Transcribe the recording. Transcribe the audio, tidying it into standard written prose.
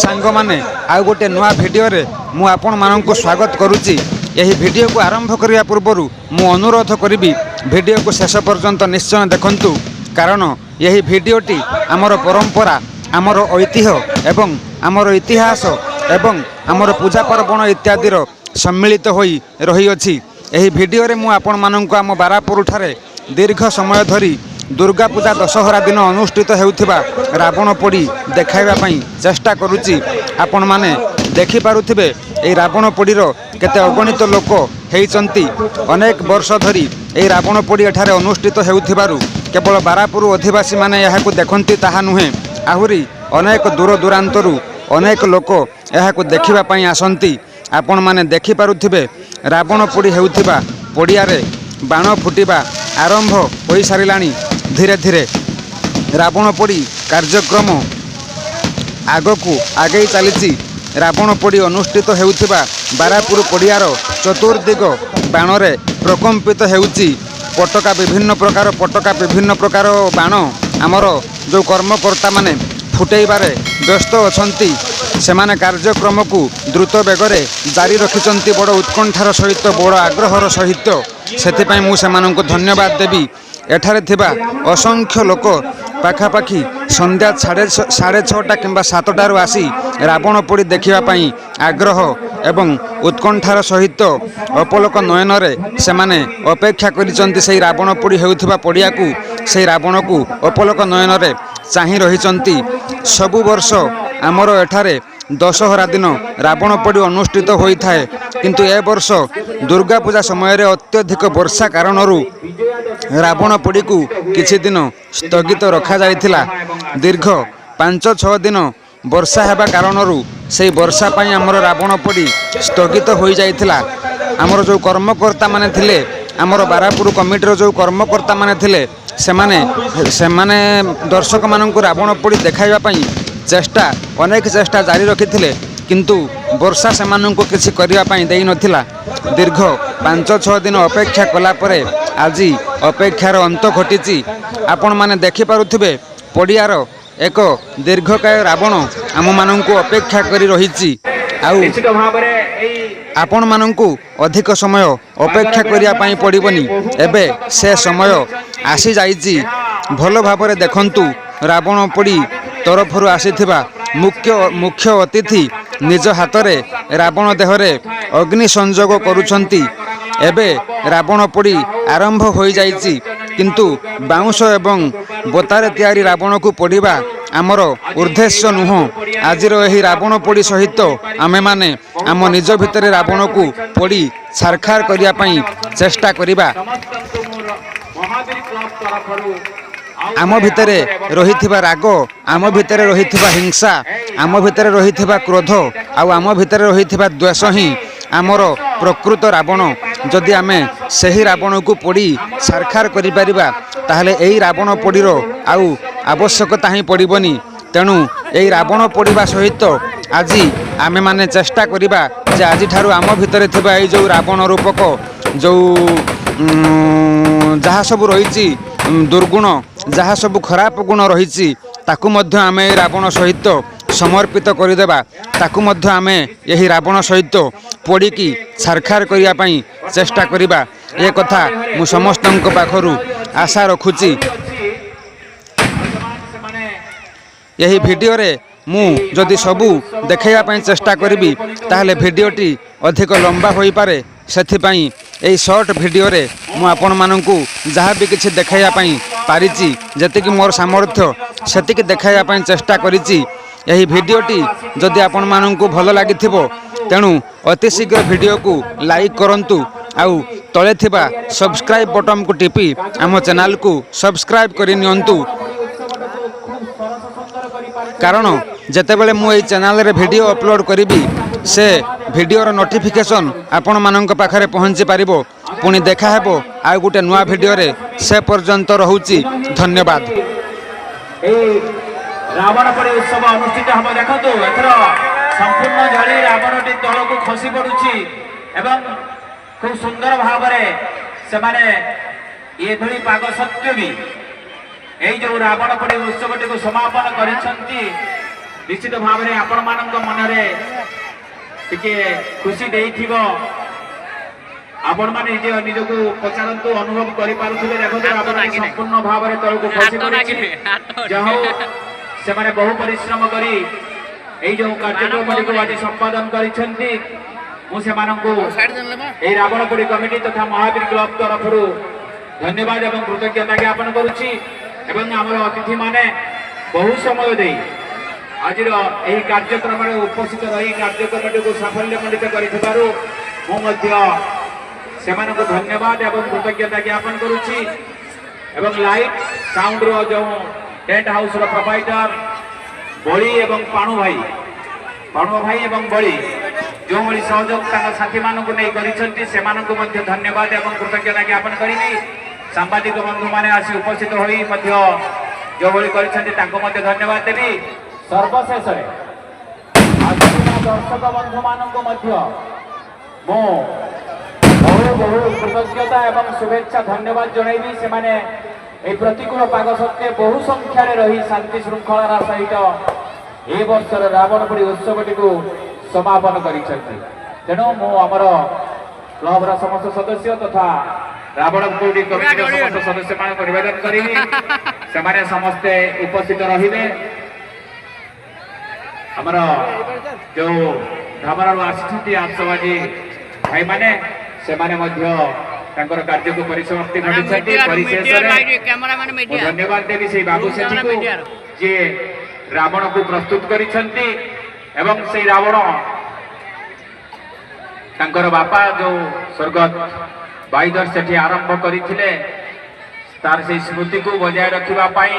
ସାଙ୍ଗମାନେ, ଆଉ ଗୋଟେ ନୂଆ ଭିଡ଼ିଓରେ ମୁଁ ଆପଣମାନଙ୍କୁ ସ୍ୱାଗତ କରୁଛି। ଏହି ଭିଡ଼ିଓକୁ ଆରମ୍ଭ କରିବା ପୂର୍ବରୁ ମୁଁ ଅନୁରୋଧ କରିବି, ଭିଡ଼ିଓକୁ ଶେଷ ପର୍ଯ୍ୟନ୍ତ ନିଶ୍ଚୟ ଦେଖନ୍ତୁ, କାରଣ ଏହି ଭିଡ଼ିଓଟି ଆମର ପରମ୍ପରା, ଆମର ଐତିହ୍ୟ ଏବଂ ଆମର ଇତିହାସ ଏବଂ ଆମର ପୂଜା ପାର୍ବଣ ଇତ୍ୟାଦିର ସମ୍ମିଳିତ ହୋଇ ରହିଅଛି। ଏହି ଭିଡ଼ିଓରେ ମୁଁ ଆପଣମାନଙ୍କୁ ଆମ ବାରାପୁରଠାରେ ଦୀର୍ଘ ସମୟ ଧରି ଦୁର୍ଗା ପୂଜା ଦଶହରା ଦିନ ଅନୁଷ୍ଠିତ ହେଉଥିବା ରାବଣ ପୋଡ଼ି ଦେଖାଇବା ପାଇଁ ଚେଷ୍ଟା କରୁଛି। ଆପଣମାନେ ଦେଖିପାରୁଥିବେ ଏହି ରାବଣ ପୋଡ଼ିର କେତେ ଅଗଣିତ ଲୋକ ହେଇଛନ୍ତି। ଅନେକ ବର୍ଷ ଧରି ଏହି ରାବଣ ପୋଡ଼ି ଏଠାରେ ଅନୁଷ୍ଠିତ ହେଉଥିବାରୁ କେବଳ ବାରାପୁର ଅଧିବାସୀମାନେ ଏହାକୁ ଦେଖନ୍ତି ତାହା ନୁହେଁ, ଆହୁରି ଅନେକ ଦୂର ଦୂରାନ୍ତରୁ ଅନେକ ଲୋକ ଏହାକୁ ଦେଖିବା ପାଇଁ ଆସନ୍ତି। ଆପଣମାନେ ଦେଖିପାରୁଥିବେ ରାବଣ ପୋଡ଼ି ହେଉଥିବା ପଡ଼ିଆରେ ବାଣ ଫୁଟିବା ଆରମ୍ଭ ହୋଇସାରିଲାଣି। ଧୀରେ ଧୀରେ ରାବଣ ପୋଡ଼ି କାର୍ଯ୍ୟକ୍ରମ ଆଗକୁ ଆଗେଇ ଚାଲିଛି। ରାବଣ ପୋଡ଼ି ଅନୁଷ୍ଠିତ ହେଉଥିବା ବାରାପୁର ପଡ଼ିଆର ଚତୁର୍ଦିଗ ବାଣରେ ପ୍ରକମ୍ପିତ ହେଉଛି। ପଟକା, ବିଭିନ୍ନ ପ୍ରକାର ପଟକା, ବିଭିନ୍ନ ପ୍ରକାର ବାଣ ଆମର ଯେଉଁ କର୍ମକର୍ତ୍ତାମାନେ ଫୁଟେଇବାରେ ବ୍ୟସ୍ତ ଅଛନ୍ତି, ସେମାନେ କାର୍ଯ୍ୟକ୍ରମକୁ ଦ୍ରୁତ ବେଗରେ ଜାରି ରଖିଛନ୍ତି ବଡ଼ ଉତ୍କଣ୍ଠାର ସହିତ, ବଡ଼ ଆଗ୍ରହର ସହିତ। ସେଥିପାଇଁ ମୁଁ ସେମାନଙ୍କୁ ଧନ୍ୟବାଦ ଦେବି। ଏଠାରେ ଥିବା ଅସଂଖ୍ୟ ଲୋକ ପାଖାପାଖି ସନ୍ଧ୍ୟା 6:30 କିମ୍ବା 7ଟାରୁ ଆସି ରାବଣ ପୋଡ଼ି ଦେଖିବା ପାଇଁ ଆଗ୍ରହ ଏବଂ ଉତ୍କଣ୍ଠାର ସହିତ ଅପଲକ ନୟନରେ ସେମାନେ ଅପେକ୍ଷା କରିଛନ୍ତି। ସେଇ ରାବଣ ପୋଡ଼ି ହେଉଥିବା ପଡ଼ିଆକୁ, ସେଇ ରାବଣକୁ ଅପଲକ ନୟନରେ ଚାହିଁ ରହିଛନ୍ତି। ସବୁ ବର୍ଷ ଆମର ଏଠାରେ ଦଶହରା ଦିନ ରାବଣ ପୋଡ଼ି ଅନୁଷ୍ଠିତ ହୋଇଥାଏ, କିନ୍ତୁ ଏ ବର୍ଷ ଦୁର୍ଗା ପୂଜା ସମୟରେ ଅତ୍ୟଧିକ ବର୍ଷା କାରଣରୁ ରାବଣ ପୋଡ଼ିକୁ କିଛି ଦିନ ସ୍ଥଗିତ ରଖାଯାଇଥିଲା। ଦୀର୍ଘ 5-6 ଦିନ ବର୍ଷା ହେବା କାରଣରୁ ସେଇ ବର୍ଷା ପାଇଁ ଆମର ରାବଣ ପୋଡ଼ି ସ୍ଥଗିତ ହୋଇଯାଇଥିଲା। ଆମର ଯେଉଁ କର୍ମକର୍ତ୍ତାମାନେ ଥିଲେ, ଆମର ବାରାପୁର କମିଟିର ଯେଉଁ କର୍ମକର୍ତ୍ତାମାନେ ଥିଲେ, ସେମାନେ ଦର୍ଶକମାନଙ୍କୁ ରାବଣ ପୋଡ଼ି ଦେଖାଇବା ପାଇଁ ଚେଷ୍ଟା, ଅନେକ ଚେଷ୍ଟା ଜାରି ରଖିଥିଲେ, କିନ୍ତୁ ବର୍ଷା ସେମାନଙ୍କୁ କିଛି କରିବା ପାଇଁ ଦେଇନଥିଲା। ଦୀର୍ଘ 5-6 ଦିନ ଅପେକ୍ଷା କଲା ପରେ ଆଜି ଅପେକ୍ଷାର ଅନ୍ତ ଘଟିଛି। ଆପଣମାନେ ଦେଖିପାରୁଥିବେ ପଡ଼ିଆର ଏକ ଦୀର୍ଘକାୟ ରାବଣ ଆମମାନଙ୍କୁ ଅପେକ୍ଷା କରି ରହିଛି। ଆଉ ନିଶ୍ଚିତ ଭାବରେ ଏଇ ଆପଣମାନଙ୍କୁ ଅଧିକ ସମୟ ଅପେକ୍ଷା କରିବା ପାଇଁ ପଡ଼ିବନି, ଏବେ ସେ ସମୟ ଆସିଯାଇଛି। ଭଲ ଭାବରେ ଦେଖନ୍ତୁ, ରାବଣ ପୋଡ଼ି ତରଫରୁ ଆସିଥିବା ମୁଖ୍ୟ ଅତିଥି ନିଜ ହାତରେ ରାବଣ ଦେହରେ ଅଗ୍ନି ସଂଯୋଗ କରୁଛନ୍ତି। ଏବେ ରାବଣ ପୋଡ଼ି ଆରମ୍ଭ ହୋଇଯାଇଛି, କିନ୍ତୁ ବାଉଁଶ ଏବଂ ବତାରେ ତିଆରି ରାବଣକୁ ପୋଡ଼ିବା ଆମର ଉଦ୍ଦେଶ୍ୟ ନୁହଁ। ଆଜିର ଏହି ରାବଣ ପୋଡ଼ି ସହିତ ଆମେମାନେ ଆମ ନିଜ ଭିତରେ ରାବଣକୁ ପୋଡ଼ି ଛାରଖାର କରିବା ପାଇଁ ଚେଷ୍ଟା କରିବା। ସମସ୍ତଙ୍କୁ ମୋର ମହାବୀର କ୍ଲବ ତରଫରୁ ଆଉ ଆମ ଭିତରେ ରହିଥିବା ରାଗ, ଆମ ଭିତରେ ରହିଥିବା ହିଂସା, ଆମ ଭିତରେ ରହିଥିବା କ୍ରୋଧ ଆଉ ଆମ ଭିତରେ ରହିଥିବା ଦ୍ୱେଷ ହିଁ ଆମର ପ୍ରକୃତ ରାବଣ। ଯଦି ଆମେ ସେହି ରାବଣକୁ ପୋଡ଼ି ଛାରଖାର କରିପାରିବା, ତାହେଲେ ଏହି ରାବଣ ପୋଡ଼ିର ଆଉ ଆବଶ୍ୟକତା ହିଁ ପଡ଼ିବନି। ତେଣୁ ଏହି ରାବଣ ପୋଡ଼ିବା ସହିତ ଆଜି ଆମେମାନେ ଚେଷ୍ଟା କରିବା ଯେ ଆଜିଠାରୁ ଆମ ଭିତରେ ଥିବା ଏଇ ଯେଉଁ ରାବଣ ରୂପକ ଯେଉଁ ଯାହା ସବୁ ରହିଛି ଦୁର୍ଗୁଣ, ଯାହା ସବୁ ଖରାପ ଗୁଣ ରହିଛି, ତାକୁ ମଧ୍ୟ ଆମେ ଏହି ରାବଣ ସହିତ ସମର୍ପିତ କରିଦେବା। ତାକୁ ମଧ୍ୟ ଆମେ ଏହି ରାବଣ ସହିତ ପୋଡ଼ିକି ଛାରଖାର କରିବା ପାଇଁ ଚେଷ୍ଟା କରିବା। ଏ କଥା ମୁଁ ସମସ୍ତଙ୍କ ପାଖରୁ ଆଶା ରଖୁଛି। ବର୍ତ୍ତମାନ ସେମାନେ ଏହି ଭିଡ଼ିଓରେ ମୁଁ ଯଦି ସବୁ ଦେଖାଇବା ପାଇଁ ଚେଷ୍ଟା କରିବି, ତାହେଲେ ଭିଡ଼ିଓଟି ଅଧିକ ଲମ୍ବା ହୋଇପାରେ। ସେଥିପାଇଁ ଏହି ସର୍ଟ ଭିଡ଼ିଓରେ ମୁଁ ଆପଣମାନଙ୍କୁ ଯାହା ବି କିଛି ଦେଖାଇବା ପାଇଁ ପାରିଛି, ଯେତିକି ମୋର ସାମର୍ଥ୍ୟ ସେତିକି ଦେଖାଇବା ପାଇଁ ଚେଷ୍ଟା କରିଛି। ଏହି ଭିଡ଼ିଓଟି ଯଦି ଆପଣମାନଙ୍କୁ ଭଲ ଲାଗିଥିବ, ତେଣୁ ଅତି ଶୀଘ୍ର ଭିଡ଼ିଓକୁ ଲାଇକ୍ କରନ୍ତୁ ଆଉ ତଳେ ଥିବା ସବସ୍କ୍ରାଇବ୍ ବଟନ୍କୁ ଟିପି ଆମ ଚ୍ୟାନେଲକୁ ସବସ୍କ୍ରାଇବ୍ କରିନିଅନ୍ତୁ, କାରଣ ଯେତେବେଳେ ମୁଁ ଏଇ ଚ୍ୟାନେଲରେ ଭିଡ଼ିଓ ଅପଲୋଡ଼ କରିବି, ସେ ଭିଡ଼ିଓର ନୋଟିଫିକେସନ୍ ଆପଣମାନଙ୍କ ପାଖରେ ପହଞ୍ଚି ପାରିବ। ପୁଣି ଦେଖାହେବ ଆଉ ଗୋଟେ ନୂଆ ଭିଡ଼ିଓରେ, ସେ ପର୍ଯ୍ୟନ୍ତ ରହୁଛି, ଧନ୍ୟବାଦ। ଏଇ ରାବଣ ପୋଡ଼ି ଉତ୍ସବ ଅନୁଷ୍ଠିତ ହେବ। ଦେଖନ୍ତୁ, ଏଥର ସମ୍ପୂର୍ଣ୍ଣ ଜଳି ରାବଣଟି ତଳକୁ ଖସି ପଡୁଛି ଏବଂ ଖୁବ ସୁନ୍ଦର ଭାବରେ ସେମାନେ ଏଭଳି ପାଗ ସତ୍ତ୍ୱେ ବି ଏଇ ଯୋଉ ରାବଣ ପୋଡ଼ି ଉତ୍ସବଟିକୁ ସମାପନ କରିଛନ୍ତି। ନିଶ୍ଚିତ ଭାବରେ ଆପଣମାନଙ୍କ ମନରେ ଟିକେ ଖୁସି ଦେଇଥିବ। ଆପଣମାନେ ନିଜ ନିଜକୁ ପଚାରନ୍ତୁ, ଅନୁଭବ କରିପାରୁଥିବେ। ଦେଖନ୍ତୁ, ରାବଣଟି ସମ୍ପୂର୍ଣ୍ଣ ଭାବରେ ତଳକୁ ଖସି ପଡିଛି। ଯାହା ହଉ, ସେମାନେ ବହୁ ପରିଶ୍ରମ କରି ଏଇ ଯୋଉ କାର୍ଯ୍ୟକ୍ରମଟିକୁ ଆଜି ସମ୍ପାଦନ କରିଛନ୍ତି, ମୁଁ ସେମାନଙ୍କୁ ଏହି ରାବଣ ପୋଡ଼ି କମିଟି ତଥା ମହାବୀର କ୍ଲବ ତରଫରୁ ଧନ୍ୟବାଦ ଏବଂ କୃତଜ୍ଞତା ଜ୍ଞାପନ କରୁଛି। ଏବଂ ଆମର ଅତିଥିମାନେ ବହୁ ସମୟ ଦେଇ ଆଜିର ଏହି କାର୍ଯ୍ୟକ୍ରମରେ ଉପସ୍ଥିତ ରହି କାର୍ଯ୍ୟକ୍ରମଟିକୁ ସାଫଲ୍ୟମଣ୍ଡିତ କରିଥିବାରୁ ମୁଁ ମଧ୍ୟ ସେମାନଙ୍କୁ ଧନ୍ୟବାଦ ଏବଂ କୃତଜ୍ଞତା ଜ୍ଞାପନ କରୁଛି। ଏବଂ ଲାଇଟ୍ ସାଉଣ୍ଡର ଯେଉଁ ଟେଣ୍ଟ ହାଉସର ପ୍ରୋଭାଇଡର ବଳି ଏବଂ ପାଣୁ ଭାଇ, ପାଣୁ ଭାଇ ଏବଂ ବଳି ଯେଉଁଭଳି ସହଯୋଗ ତାଙ୍କ ସାଥୀମାନଙ୍କୁ ନେଇ କରିଛନ୍ତି, ସେମାନଙ୍କୁ ମଧ୍ୟ ଧନ୍ୟବାଦ ଏବଂ କୃତଜ୍ଞତା ଜ୍ଞାପନ କରିବି। ସାମ୍ବାଦିକ ବନ୍ଧୁମାନେ ଆସି ଉପସ୍ଥିତ ହୋଇ ମଧ୍ୟ ଯେଉଁଭଳି କରିଛନ୍ତି, ତାଙ୍କୁ ମଧ୍ୟ ଧନ୍ୟବାଦ ଦେବି। ସର୍ବଶେଷରେ ଆସିଥିବା ଦର୍ଶକ ବନ୍ଧୁମାନଙ୍କୁ ମଧ୍ୟ ମୁଁ ବହୁ ବହୁ କୃତଜ୍ଞତା ଏବଂ ଶୁଭେଚ୍ଛା, ଧନ୍ୟବାଦ ଜଣାଇବି। ସେମାନେ ଏହି ପ୍ରତିକୂଳ ପାଗ ସତ୍ତ୍ୱେ ବହୁ ସଂଖ୍ୟାରେ ରହି ଶାନ୍ତି ଶୃଙ୍ଖଳାର ସହିତ ଏ ବର୍ଷର ରାବଣ ପୋଡ଼ି ଉତ୍ସବଟିକୁ ସମାପନ କରିଛନ୍ତି। ତେଣୁ ମୁଁ ଆମର କ୍ଲବର ସମସ୍ତ ସଦସ୍ୟ ତଥା ରାବଣ ପୋଡ଼ି କମିଟିର ସମସ୍ତ ସଦସ୍ୟମାନଙ୍କୁ ନିବେଦନ କରିବି, ସେମାନେ ସମସ୍ତେ ଉପସ୍ଥିତ ରହିବେ। ଆମର ଯୋଉ ଧାମରାରୁ ଆସିଛନ୍ତି ଆତସବାଜି ଭାଇମାନେ, ସେମାନେ ମଧ୍ୟ ତାଙ୍କର କାର୍ଯ୍ୟକୁ ପରିସମାପ୍ତି ଘଟିଛନ୍ତି। ପରିଶେଷରେ ମୁଁ ଧନ୍ୟବାଦ ଦେବି ସେଇ ବାବୁ ସେଠୀକୁ, ଯିଏ ରାବଣକୁ ପ୍ରସ୍ତୁତ କରିଛନ୍ତି ଏବଂ ସେଇ ରାବଣ ତାଙ୍କର ବାପା ଯୋଉ ସ୍ୱର୍ଗତ ବାଇଦର ସେଠି ଆରମ୍ଭ କରିଥିଲେ, ତାର ସେଇ ସ୍ମୃତିକୁ ବଜାୟ ରଖିବା ପାଇଁ